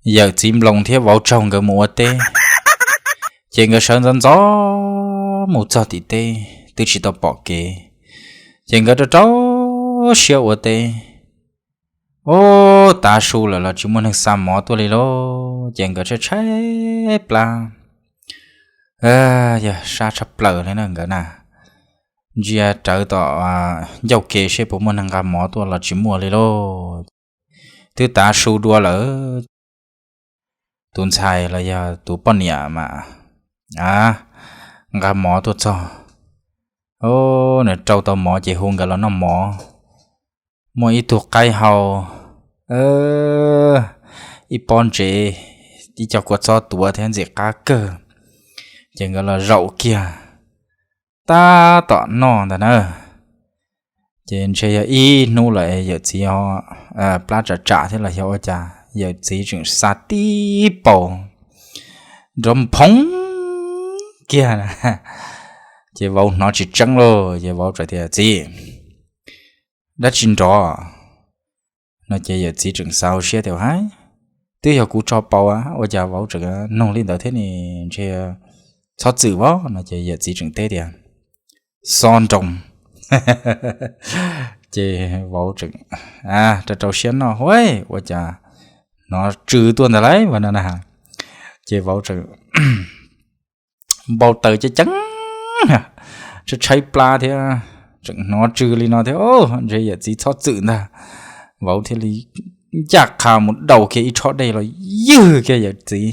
Yawm txiv nploos thiab vauv tsaug nkawd mus ua teb, ces nkawd sawv ntxov ntxov mus txog tim teb twb tsis tau pom kev, ces nkawd rau rau siab ua teb. Ub, tav su lawm los tsis muaj neeg xa mov tuaj li lauj, ces nkawd tshaib tshaib plab. Yog sab tshaj plaws li na nkawd na, ntsia rawv tom ncauj ke seb puas muaj neeg nqa mov tuaj los tsis muaj li lauj. Twb tav su dua lawm, tus ntxhais los yog tus poj niam mas nqa mov tuaj txog, nws rau tau mov ces hu nkawd los noj mov. Muaj ib tug qaib hau, ib pob ntsev, ib co kua txob tuav thiab ntxim qab kawg, ces nkawd los zaum kiag tab tom noj ntag na. Ces ntshe yog ib hnub lawm yawm txiv plab tsam tsam thiab los xyov ua cas yawm txiv tseem xa tib paus nrov nphoo kiag na. Ces vauv hnov tsis tseeb lauj, ces vauv txawm tias, Txiv, dab tsi nrov? No ces yawm txiv tseem xav hauv siab tias, Hais, twb yog kuv tso paus, ua cas vauv tseem nug li ntawd thiab ne? Ntshe txhob txwm vauv. No ces yawm txiv tseem teb tias, Xob nroo. Ces vauv tseem rau rau siab noj, Huaj, ua cas hnov tsw tuaj ntag lauj, no na. Ces vauv tseem npau taws ceev ceev, tshaib tshaib plab thiab, tseem hnov tsw li no thiab, ntshe yawm txiv txhob txwm ntag. Vauv thiaj li ncaj qha mus daus kiag ib tshob dej los ywg kiag yawm txiv.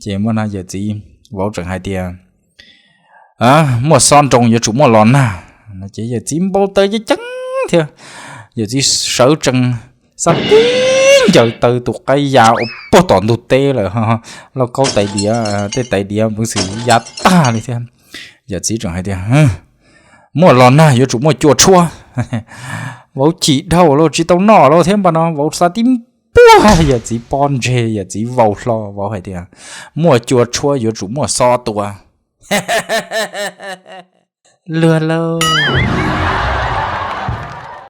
Ces muaj no yawm txiv, vauv tseem hais tias, Muaj xob nroo yuav tsum muaj los nag. No ces yawm txiv npau taws ceev ceev thiab, yawm txiv sawv tsees xa tib ncaws taw tus qaib ya ua puag tom ntug teb lawm, lauj kaub tais diav, tej tais diav peev xwm ya tag li thiab. Yawm txiv tseem hais tias, Muaj los nag yuav tsum muaj cua tshuab. Vauv chim dhau lauj, tsis tau noj lauj thiab npaj no vauv xa tib npuaj yawm txiv pob ntseg, yawm txiv vau hlo, vauv hais tias, Muaj cua tshuab yuav tsum muaj xob tua. Luag lauj.